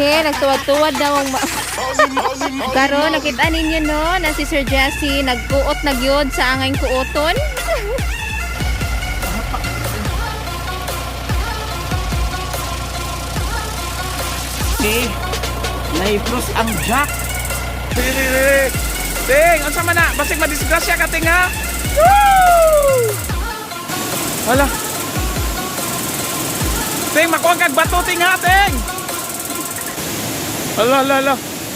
Okay, nagtuwad-tuwad daw ang Karon nakita ninyo, no, na si Sir Jesse nagkuot na gyud sa angay kuoton. Okay. Naipros ang jack. Dili. Ting, unsa man na? Basig madisgrasya ka, ting, ha? Woo! Wala. Ting, makuha kag bato, ting, ha, ting. Ala, ala, ala.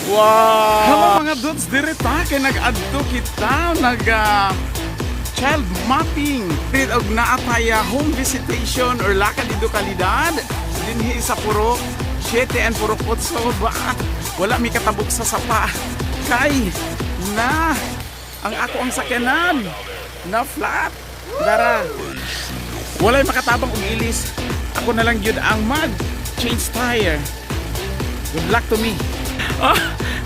Wow! Hello, mga dudes, diri ta kay nag-adto kita nag child mapping. Diri og naa tay home visitation or lakad dito kalidad dinhi sa Purok 7 and Purok 8 ba. Wala mi katabok sa sapa kay na ang ako ang sakyanan na flat. Dara. Walay makatabang og ilis. Ako na lang gyud ang mag change tire. Good luck to me. Ah,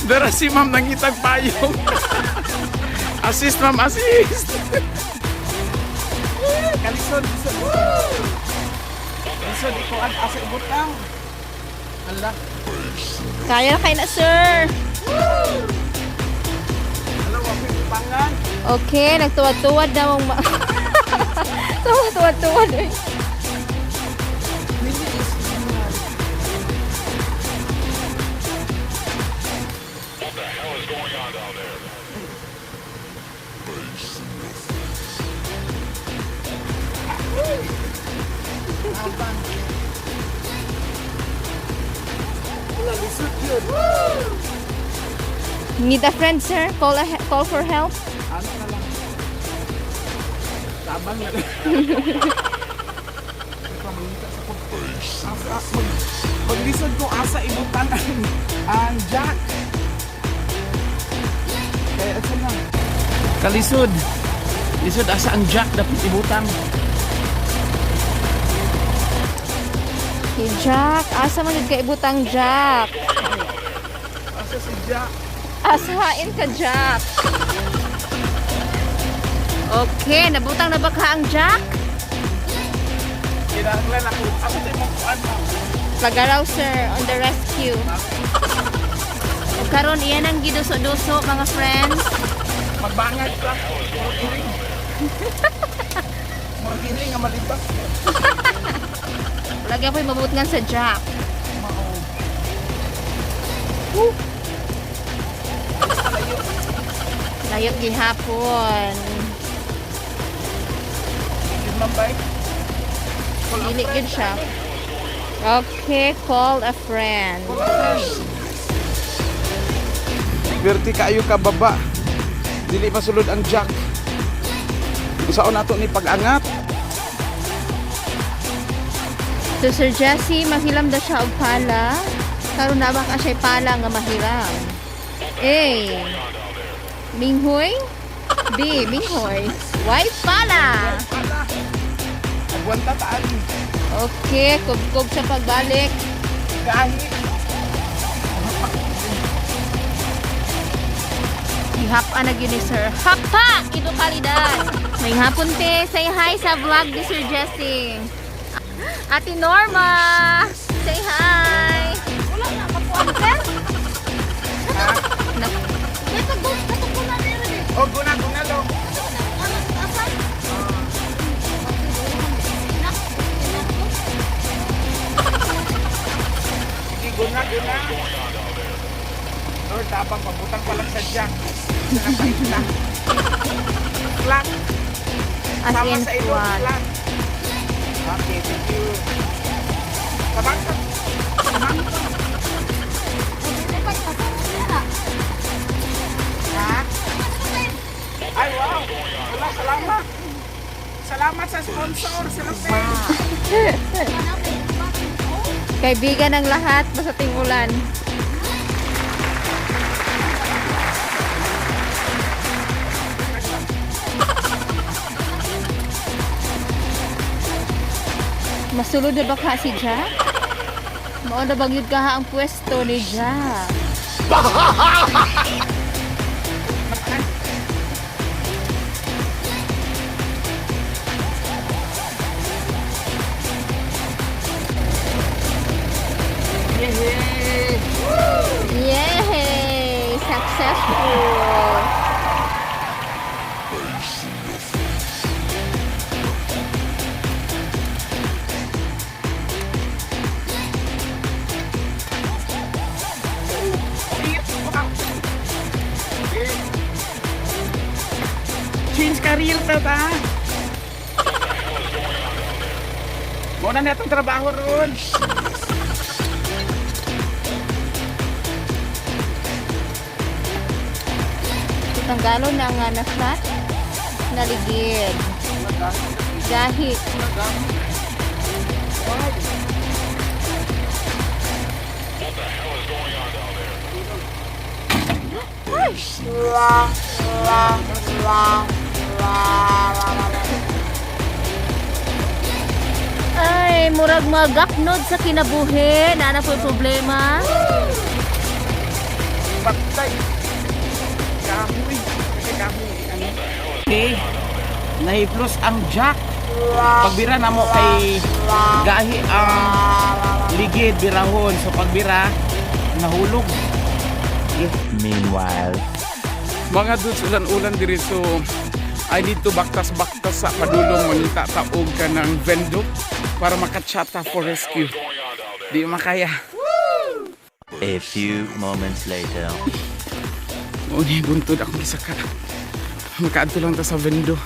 dara si ma'am nangitag payong. Assist, ma'am, assist. Kalisod, lisod. Lisod, ikaw ang asa ibutang. Hala. Kaya na kayo na, sir. Hala, wapit pangan. Okay, nagtuwad-tuwad daw ang tuwad-tuwad-tuwad eh. Hala, lisod yun. Need a friend, sir? Call for help? Ano na lang. Tabang na lang. Asa, maglisod ko asa ibutan ang jack. Kaya asa na. Kalisod. Lisod asa ang jack dapat ibutang. Si Jack, asa man jud ka ibutang, Jack? Asa si jack? Asahain ka, Jack. Okay, nabutang na ba ka ang jack? Kinahanglan ako. Asa tayo mong kuan mo? Pagaraw, sir, on the rescue. O karon iyan ang giduso-duso, mga friends. Magbangag ka. Murag iring. Murag iring nga malibak. Lagi ako'y mabutngan sa jack. Mao. Layot gihapon. Yun man bay. Dili gyud siya. Okay, call a friend. Berti kaayo ka baba. Dili masulod ang jack. Usaon nato ni pag-angat? So Sir Jesse, mahilam daw siya og pala. Karon na ba ka siya pala nga mahiram? A. Minghoy. B. Minghoy. Why pala? Pala. Agwanta ta ani. Okay, kubkob sa pagbalik. Gahi. Ihap na gyud ni Sir. Hapa! Ito kalidad. May hapon te. Say hi sa vlog ni Sir Jesse. Ate Norma! Say hi! Wala na, makuha sir. May pag-go na rin eh. Oh, guna guna lo. Ano, asan? Sige, guna guna. Lord, tabang pabutang pa lang sa jack. Sa na. Flat. As Sama in sa ilong, what? flat. Okay, thank you. Tabang ka. Tabang ka. Ha? Ay, wow. Wala, salamat. Salamat sa sponsor, sila Kaibigan ng lahat, basta tingulan. Masulod na ba ka si Jack? Mao na ba gyud ka ang pwesto ni Jack? Yehey! Successful. Change career ta ta. Muna na itong trabaho ron. Tanggalon na nga na flat. Naligid. Gahi. Ay, murag magaknod sa kinabuhi. Naana po problema. Patay. Kahoy. Kasi kahoy. Ano? Okay. Nahiplos ang jack. Pagbira na mo kay gahi ang ligid birahon. So pagbira, nahulog. Meanwhile. Mga dudes, ulan-ulan diri, so I need to baktas-baktas sa padulong mangita taog ka ng vendo para makatsata for rescue. Di makaya. A few moments later. Mao ni buntod akong gisaka. Makaadto lang ta sa vendo.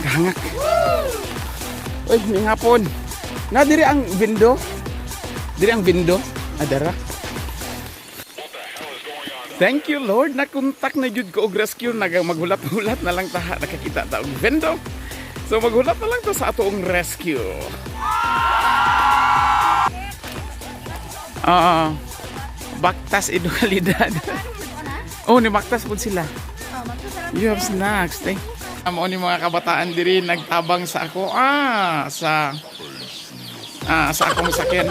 Kahangak. Uy, may hapon. Na diri ang vendo. Diri ang vendo. Adara. Thank you, Lord, nakontak na jud ko og rescue, naga maghulat-hulat na lang ta, nakakita ta og vendo. So maghulat na lang ta sa atoong rescue. Ah, baktas edukalidad. Oh, ni baktas po sila. You have snacks. Thank. Amo ni mga kabataan diri nagtabang sa ako sa akong sakyan.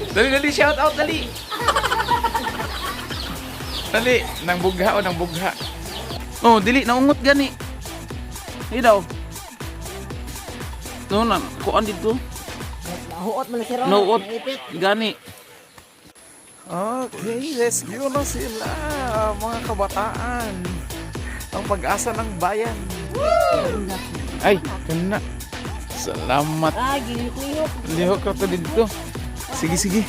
Dali, dali, shout out, dali. Dali, nang bugha o nang bugha. Oh, dili naungot gani. Di daw. No, na kuan dito. Nahuot man sir. Nauot gani. Okay, rescue na sila, mga kabataan. Ang pag-asa ng bayan. Ay, kana. Salamat. Ah, gilihok. Lihok ka to dito. Sige, sige.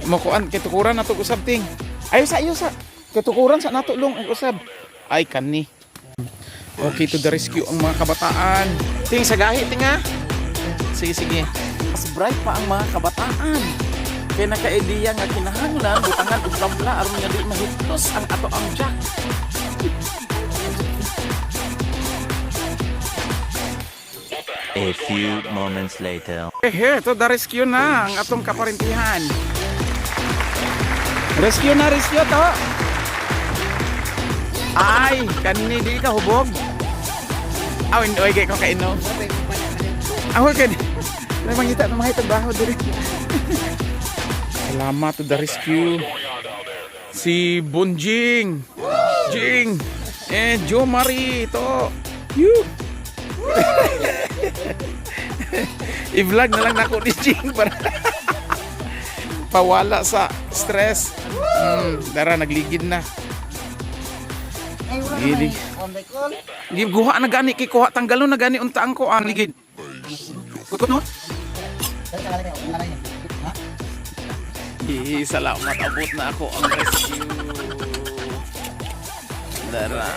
Makuan, kitukuran nato usab, ting. Ayo sa, ayo sa. Kitukuran sa nato long ang usab. Ay, kani. Okay, to the rescue ang mga kabataan. Ting, sa gahi, ting ha. Sige, sige. Mas bright pa ang mga kabataan. Kaya naka-idea nga kinahanglan, butangan og tabla aron nga di mahiplos ang ato ang jack. A few moments later. Eh, here, to the rescue na ang atong kaparintihan. Rescue na, rescue to. Ay, kani di ka hubog. Aw, oy kay ko kaino. Aw, kani. May mangita na mga trabaho diri. Salamat to the rescue. Si Bonjing. Jing. Eh, Jo Marie to. You. I-vlog na lang nako ni Jing para pawala sa stress. Dara nagligid na. Gili. Gi guha na gani kay kuha tanggalon na gani unta ang kuan ligid. Kutkot no? Eh, salamat, abot na ako ang rescue. Dara.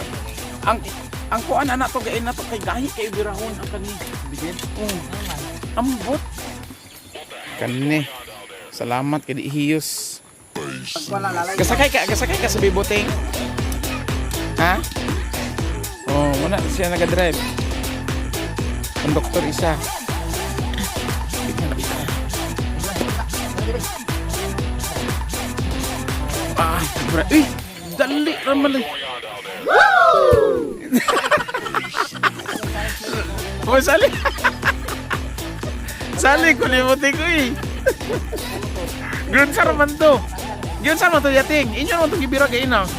Ang kuan ana to gain na to kay gahi kay birahon ang kani. Bigid. Oh. Ambot. Kani. Salamat kay di hiyos. Gasakay ka sa biboteng. Ha? Oh, muna siya naga-drive. Konduktor isa. Bigyan na, bigyan na. Ah, bra. Uy, dali ramal. Oh, sali. Sali ko limutin ko eh. Gyud sa raman to. Gyud sa man to yating. Inyo naman to gibira kay ina.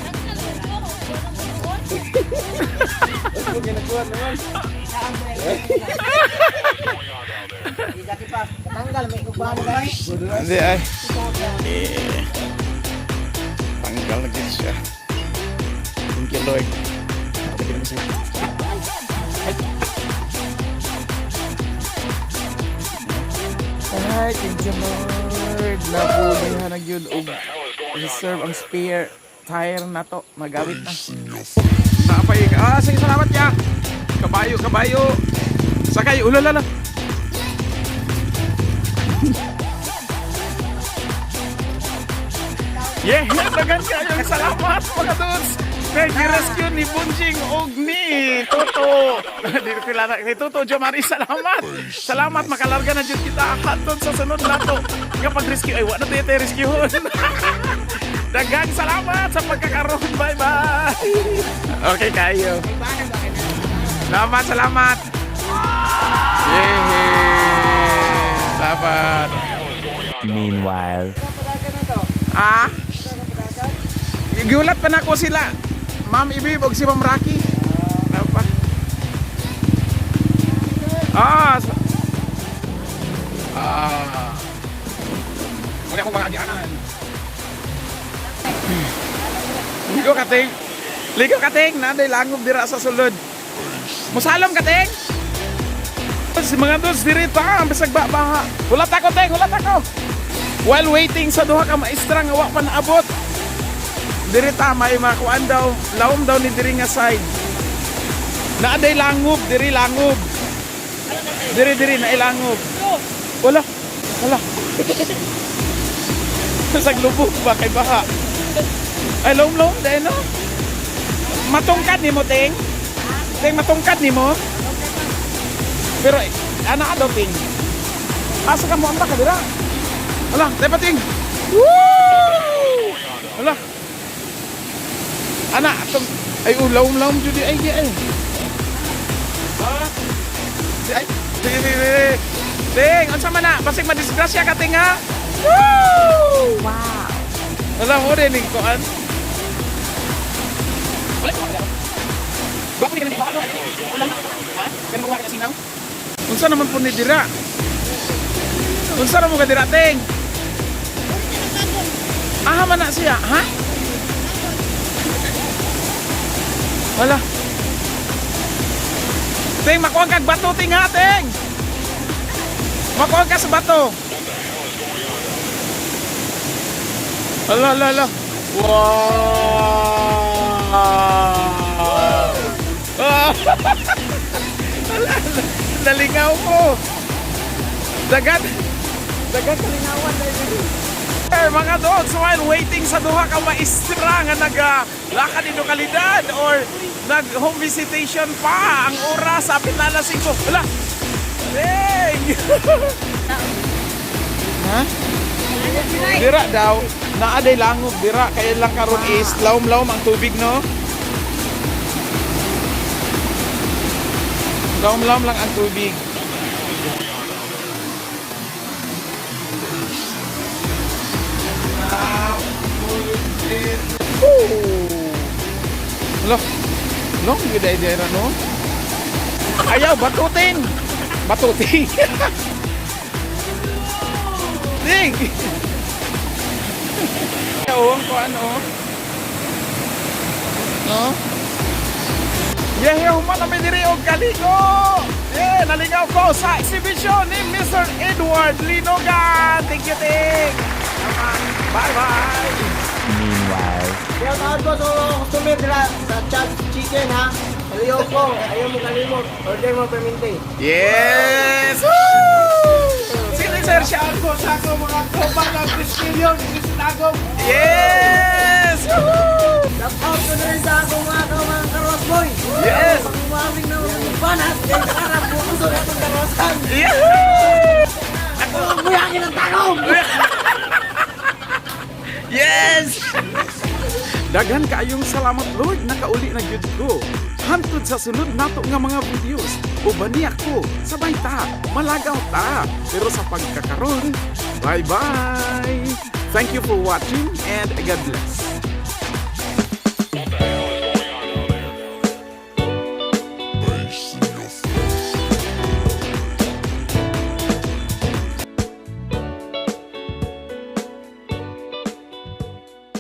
Di dati pa. Katanggal, may ubahan ba? Hindi ay. Eh. Tanggal na gid siya. Thank you, Lord. Thank you, sir. Ay, thank you, Lord. Nabuhay na gyud og reserve ang spare tire na to. Magawit na. Napay. Ah, sige, salamat ya. Kabayo, kabayo. Sakay, ulalala. Yeah, daghan kayong salamat, mga dudes. Kay rescue ni Bunjing og ni Toto. Di ko kilala ni Toto Jomari, salamat. Salamat, makalarga na jud kita hantod sa sunod nato. Nga pag-rescue ay wa na tayo rescue. Daghang salamat sa pagkakaroon. Bye bye. Okay kayo. Salamat, salamat. Yeah. Salamat. Meanwhile. Ah? Giulat pa na ko sila. Ma'am Ibib og si Ma'am Rocky. Ano pa? Ah. Ah. Wala akong mga agianan. Ligo kating. Ligo kating, naday langob dira sa sulod. Musalom kating. Si mga dos diri ta, bisag ba baha. Hulat ako, ting, hulat ako. While waiting sa duha ka maestra nga wa pa naabot. Diri ta may makuan daw, lawom daw ni diri nga side. Naaday langob, diri langob. Diri diri na ilangob. Wala. Wala. Sa lubog ba kay baha? Ay, lawom-lawom dahil no? Matungkad nimo, ting? Ting, matungkad nimo? Pero, ana ka daw, ting? Asa ka mo ang ka dira? Wala, tayo pa, ting. Woo! Wala. Ana, atong, ay, ulawom-lawom jud ay, di, ay. Ah? Di, ay, di, di, di. Ting, unsa man na? Basig madisgrasya ka, ting, ha? Woo! Wow. Wala mo rin, ning kuan. Wala, wala. Bakit ka nang Wala. Ha? Kaya mo ka sinaw? Unsa naman po ni dira? Unsa naman ka dira, ting? Aha man na siya, ha? Wala. Ting, makuha kag bato, ting, ha, ting? Makuha ka sa bato. Ala, ala, ala. Wow! Ah! Ala, nalingaw ko. Dagat. Dagat kalingawan na yun. Eh, mga dogs, while waiting sa duha ka maestra nga naglakad uh, kalidad or nag home visitation pa ang oras apit na alas 5. Wala. Dang! Ha? Dira daw, naa day langob dira kay lang karon is lawom-lawom ang tubig, no. Lawom-lawom lang ang tubig. Woo! Lo, long good idea no? Ayaw, batutin! Batutin! Ding! Oo, kung ano. No? Yeah, yeah, human na diri og kaligo. Yeah, nalingaw ko sa exhibition ni Mr. Edward Linogan. Thank you, ting. Bye-bye. Meanwhile. Shout out ko sa mga customer nila sa Chad's Chicken ha. Ayoko, ayaw mo kalimot. Order mo permente. Yes! Woo! Sige, sir, shout ko sa ako mga tropa ng Priscillion, Priscilagom. Yes! Woo! Shout out ko na rin sa akong mga kamang karos boy. Yes! Pag-umaming na mga banat, kaya sarap mo ko sa itong karosan. Yahoo! Ako ang buyangin ng tagong! Yes! Daghan kaayong salamat, Lord, nakauli na gyud ko. Hantod sa sunod nato nga mga videos. Uban niya ko, sabay ta, malagaw ta. Pero sa pagkakaron, bye-bye! Thank you for watching and God bless.